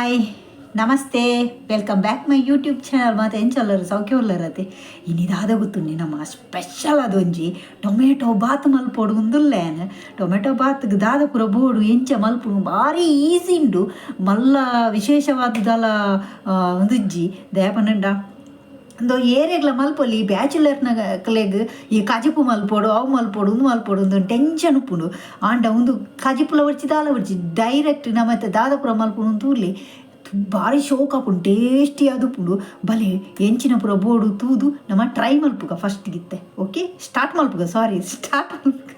Hi namaste, welcome back my YouTube channel. ಮಾತ ಎಂಚಲ್ಲರು ಸೌಖ್ಯ ಉಲ್ಲರತೆ. ಇನಿದಾದ ಗೊತ್ತುಂಡಿ ನಮ್ಮ ಸ್ಪೆಷಲ್ ಅದೊಂಜಿ ಟೊಮೆಟೊ ಬಾತ್ ಮಲ್ಪೊಡು ಉಂದುಲ್ಲೇನ್. ಟೊಮೆಟೊ ಬಾತ್ಗ್ ದಾದ ಪೂರ ಬೋಡು, ಎಂಚ ಮಲ್ಪುನು, ಭಾರಿ ಈಸಿ ಉಂಡು. ಮಲ್ಲ ವಿಶೇಷವಾದದಲ ಉಂದುಜ್ಜಿ. ದಾಯೆ ಉಂದು ಏರೆಗ್ಲ ಮಲ್ಪೊಲಿ. ಬ್ಯಾಚುಲರ್ನಕ್ಲೆಗ್ ಈ ಕಜಿಪು ಮಲ್ಪೊಡು, ಅವು ಮಲ್ಪೊಡು, ಉಂದು ಮಲ್ಪೊಡು ಉಂದು ಟೆನ್ಷನ್ ಉಪ್ಪುಂಡು. ಆಂಡ ಉಂದು ಕಜಿಪುಲ ಒರ್ಚಿ ದಾಲ ಒರ್ಚಿ, ಡೈರೆಕ್ಟ್ ನಮತ್ತೆ ದಾದ ಪೂರ ಮಲ್ಪುನು ತೂಲೆ, ಭಾರಿ ಶೋಕ್ ಆಪುಂಡು, ಟೇಸ್ಟಿ ಆದುಪ್ಪುಂಡು. ಬಲೆ, ಎಂಚಿನ ಪೂರ ಬೋಡು ತೂದು ನಮ ಟ್ರೈ ಮಲ್ಪುಗ ಫಸ್ಟ್ ಗಿತ್ತೆ. ಓಕೆ, ಸ್ಟಾರ್ಟ್ ಮಲ್ಪುಗ, ಸಾರಿ, ಸ್ಟಾರ್ಟ್ ಮಲ್ಪುಗ.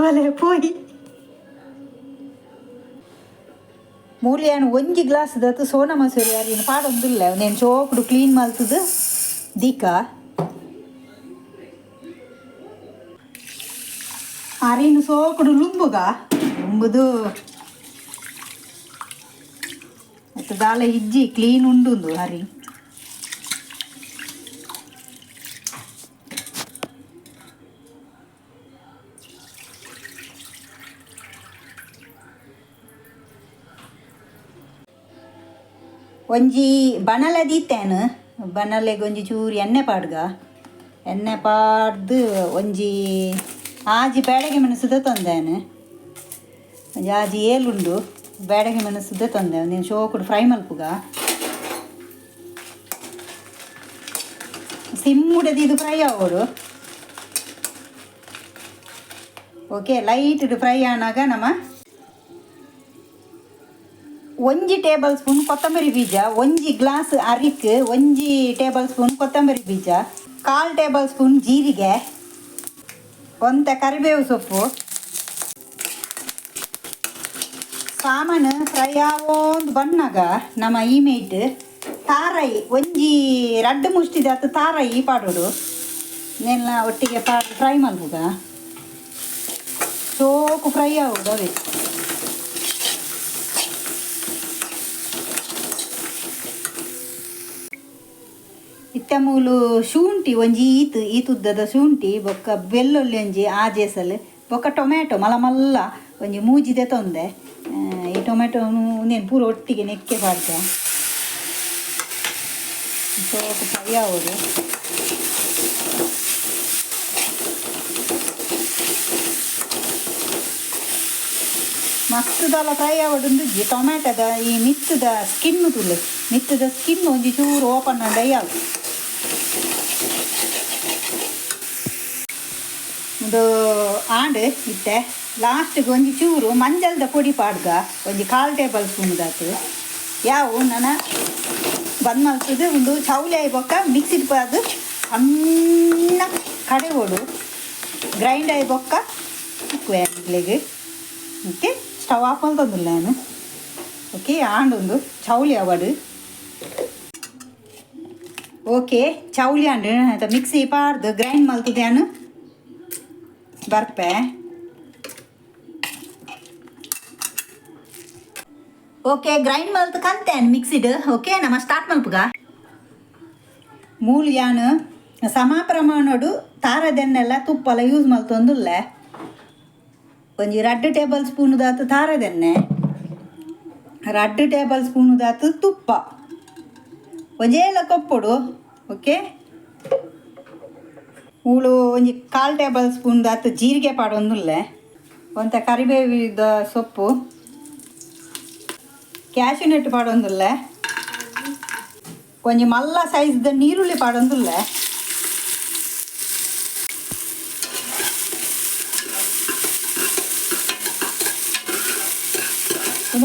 ಬಲೆ ಪೋಯಿ. ಮೂಲ್ಯಾನ್ ಒಂಜಿ ಗ್ಲಾಸ್ ದತ್ತು ಸೋನಾ ಮಸೂರಿ ಅರಿನ್ ಪಾಡೊಂದುಲ್ಲ. ನೇನು ಚೋಕುಡು ಕ್ಲೀನ್ ಮಲ್ತದು ದೀಕ. ಅರಿನ್ ಸೋಕುಡು ಲುಂಬುಗ ಲುಂಬುದು ಮತ್ತು ದಾಲ ಇಜ್ಜಿ, ಕ್ಲೀನ್ ಉಂಡುಂದು ಅರಿ. ಒಂಜಿ ಬಣಲ ದೀತೇನು. ಬಣಲೆಗ್ ಒಂಜಿ ಚೂರು ಎಣ್ಣೆ ಪಾಡ್ಗ. ಎಣ್ಣೆ ಪಾಡ್ದು ಒಂಜಿ ಆಜಿ ಬ್ಯಾಡಗಿ ಮೆಣಸುದ ತಂದೇನು. ಒಂಜಿ ಆಜಿ ಏಳುಂಡು ಬ್ಯಾಡಗಿ ಮೆಣಸುದ ತಂದೆ. ನೀನು ಶೋಕುಡು ಫ್ರೈ ಮಲ್ಪುಗ. ಸಿಮ್ಮುಡದು ಇದು ಫ್ರೈ ಆವೋಡು. ಓಕೆ, ಲೈಟ್ ಫ್ರೈ ಆನಾಗ ನಮ್ಮ ಒಂಜಿ ಟೇಬಲ್ ಸ್ಪೂನ್ ಕೊತ್ತಂಬರಿ ಬೀಜ, ಒಂಜಿ ಗ್ಲಾಸ್ ಅರಿಕ್ ಒಂಜಿ ಟೇಬಲ್ ಸ್ಪೂನ್ ಕೊತ್ತಂಬರಿ ಬೀಜ, ಕಾಲು ಟೇಬಲ್ ಸ್ಪೂನ್ ಜೀರಿಗೆ, ಒಂತೆ ಕರಿಬೇವು ಸೊಪ್ಪು. ಸಾಮಾನು ಫ್ರೈ ಆವೊಂದು ಬಣ್ಣಾಗ ನಮ್ಮ ಈ ಮೇಟ್ ತಾರೈ ಒಂಜಿ ರಡ್ಡು ಮುಷ್ಟಿದಾತು ತಾರೈ ಪಾಡೋಡು. ನೆಲ್ಲ ಒಟ್ಟಿಗೆ ಫ್ರೈ ಮಲ್ಪುಗ. ಸೋಕು ಫ್ರೈ ಆಗೋದು ಅವೇ. ಇತ್ತೆ ಮೂಲು ಶುಂಠಿ ಒಂಜಿ ಈತ್ ಈತುದ್ದದ ಶುಂಠಿ, ಬೊಕ್ಕ ಬೆಳ್ಳುಳ್ಳಿ ಒಂಜಿ ಆಜೇಸಲ್, ಬೊಕ್ಕ ಟೊಮ್ಯಾಟೊ ಮಲ್ಲ ಮಲ್ಲ ಒಂಜಿ ಮೂಜಿದೆ ತೊಂದೆ. ಈ ಟೊಮೆಟೊ ಉಂದೇನು ಪೂರ ಒಟ್ಟಿಗೆ ನೆಕ್ಕೆ ಪಾಡ್ದ. ಸೋಕು ಫ್ರೈ ಆವೊಡು. ಮಸ್ತ್ ದಾಲ ಫ್ರೈ ಆವೊಡು ಉಂದುಜ್ಜಿ. ಟೊಮ್ಯಾಟೊದ ಈ ಮಿತ್ತದ ಸ್ಕಿನ್ ತುಲೆ, ಮಿತ್ತದ ಸ್ಕಿನ್ ಒಂಜಿ ಚೂರು ಓಪನ್ ಆಂಡ ಯಾವು. ಉಂದು ಆಂಡ್. ಇತ್ತೆ ಲಾಸ್ಟ್ಗೆ ಒಂಜಿ ಚೂರು ಮಂಜಲ್ದ ಪೊಡಿ ಪಾಡ್ಗ, ಒಂಜಿ ಕಾಲು ಟೇಬಲ್ ಸ್ಪೂನ್ ದಾತು. ಯಾವು ನನ ಬಂದ್ ಮಲ್ತದು. ಉಂದು ಚೌಲಿ ಆಯಿ ಬೊಕ್ಕ ಮಿಕ್ಸಿಡ್ ಪಾದು ಸಣ್ಣ ಕಡೆವೋಡು, ಗ್ರೈಂಡ್ ಆಯಿ ಬೊಕ್ಕ ತಿಕ್ಕುವೆ. ಓಕೆ, ಸ್ಟವ್ ಆಫ್ ಮಲ್ತೊಂದುಲ್ಲ ನಾನು. ಓಕೆ, ಆಂಡ್ ಒಂದು ಚೌಲಿ ಆವಡು. ಓಕೆ, ಚೌಲಿ ಆಂಡ್. ಮಿಕ್ಸಿ ಪಾಡ್ದು ಗ್ರೈಂಡ್ ಮಲ್ತದೆ ಬರ್ಪೆ. ಓಕೆ, ಗ್ರೈಂಡ್ ಮಲ್ತು ಕಂತೇನು ಮಿಕ್ಸಿಡ್. ಓಕೆ, ನಮ್ಮ ಸ್ಟಾರ್ಟ್ ಮಲ್ಪುಗ. ಮೂಲು ಯಾನ್ ಸಮ ಪ್ರಮಾಣಡು ತಾರದೆನ್ನೆಲ್ಲ ತುಪ್ಪಲ ಯೂಸ್ ಮಲ್ತೊಂದುಲ್ಲೆ. ಒಂಜಿ ರಡ್ಡು ಟೇಬಲ್ ಸ್ಪೂನ್ ದಾತು ತಾರದೆಣ್ಣೆ, ರಡ್ಡು ಟೇಬಲ್ ಸ್ಪೂನ್ ದಾತು ತುಪ್ಪ, ಒಂಜೇಲ ಕೊಪ್ಪೊಡು. ಓಕೆ, ಮೂಲು ಒಂಜಿ ಕಾಲು ಟೇಬಲ್ ಸ್ಪೂನ್ ದಾತು ಜೀರಿಗೆ ಪಾಡೊಂದುಲ್ಲೆ. ಒಂತೆ ಕರಿಬೇವಿದ ಸೊಪ್ಪು, ಕ್ಯಾಶ್ಯೂ ನಟ್ ಪಾಡೊಂದುಲ್ಲೆ. ಒಂಜಿ ಮಲ್ಲ ಸೈಜ್ದ ನೀರುಳ್ಳಿ ಪಾಡೊಂದುಲ್ಲೆ.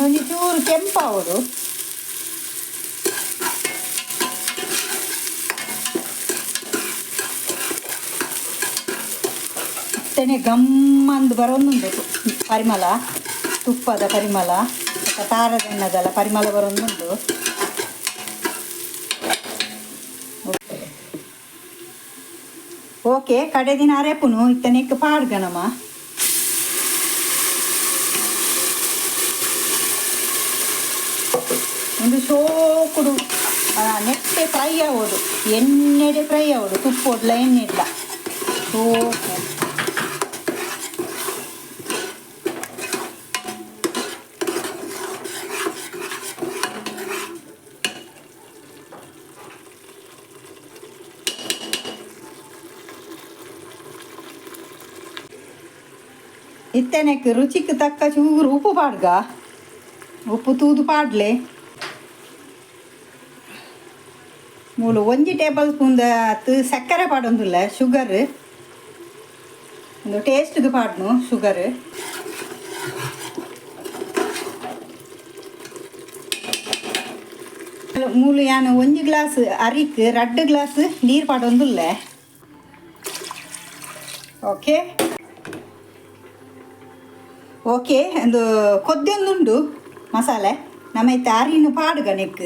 ಒಂಜಿ ಚೂರು ಕೆಂಪಾವೊಡು. ಇತ್ತನೆ ಗಮ್ಮಂದು ಬರೋಂದುಂಡು ಪರಿಮಳ, ತುಪ್ಪದ ಪರಿಮಳ, ತಾರದೆಣ್ಣದಲ್ಲ ಪರಿಮಳ ಬರೋಂದುಂಡು. ಓಕೆ, ಕಡೆ ದಿನ ಅರೆಪುನು. ಇತ್ತನೆಕ್ ಪಾಡ್ಗ ನಮ. ಒಂದು ಸೋಕುಡು ನೆಟ್ಟೆ ಫ್ರೈ ಆವೊಡು, ಎಣ್ಣೆಡೆ ಫ್ರೈ ಆವೊಡು, ತುಪ್ಪೊಡ್ಲ ಎಣ್ಣೆಡ್ಲ ಸೋಕು. ಇತ್ತೆನೆಕ್ ರುಚಿಕ್ ತಕ್ಕ ಚೂರು ಉಪ್ಪು ಪಾಡ್ಗ. ಉಪ್ಪು ತೂದು ಪಾಡ್ಲೆ. ಮೂಲು ಒಂಜಿ ಟೇಬಲ್ ಸ್ಪೂನ್ ಸಕ್ಕರೆ ಪಾಡೊಂದುಲ್ಲ, ಶುಗರ್. ಒಂದು ಟೇಸ್ಟ್ಗೆ ಪಾಡ್ನು ಶುಗರ್. ಮೂಲು ಯಾನ್ ಒಂಜಿ ಗ್ಲಾಸ್ ಅರಿಕ್ ರಡ್ಡ್ ಗ್ಲಾಸ್ ನೀರು ಪಾಡೊಂದುಲ್ಲೆ. ಓಕೆ ಓಕೆ, ಒಂದು ಕೊದ್ದೊಂದುಂಡು ಮಸಾಲೆ. ನಮ್ಮ ಇತ್ತೆ ಅರಿನು ಪಾಡುಗ ನೆಕ್.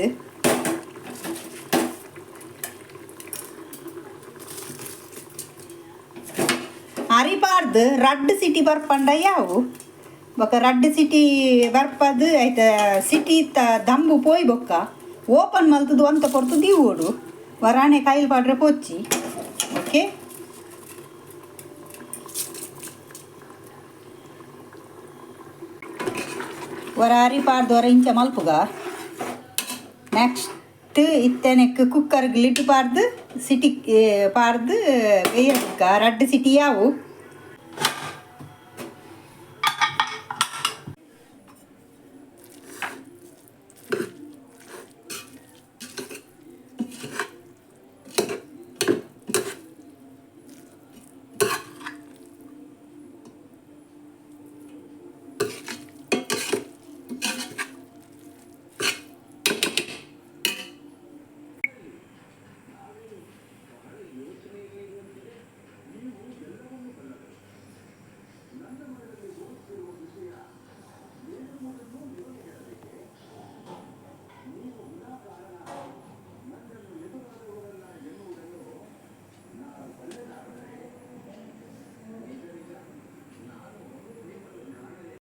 ಅರಿ ಪಾಡ್ದು ರಡ್ಡ್ ಸಿಟಿ ಬರ್ಪಂಡ ಯಾವು. ಬೊಕ್ಕ ರಡ್ಡ್ ಸಿಟಿ ಬರ್ಪದು ಐತ ಸಿಟಿ ದಂಬು ಪೋಯ್ ಬೊಕ್ಕ ಓಪನ್ ಮಲ್ತದು ಒಂತ ಪೊರ್ತು ದೀವೋಡು. ವರಾಣೆ ಕೈಲ್ ಪಾಡ್ರೆ ಪೊಚ್ಚಿ. ಓಕೆ ವರ ಅರಿ ಪಾಡ್ದು ವರ ಇಂಚ ಮಲ್ಪುಗ. ನೆಕ್ಸ್ಟ್ ಇತ್ತೆನೆಕ್ ಕುಕ್ಕರ್ಗೆ ಲಿಡ್ ಪಾಡ್ದು ಸಿಟಿ ಪಾಡ್ದು ಬೇಯಕ್ಕ. ರಡ್ಡ್ ಸಿಟಿ ಯಾವು.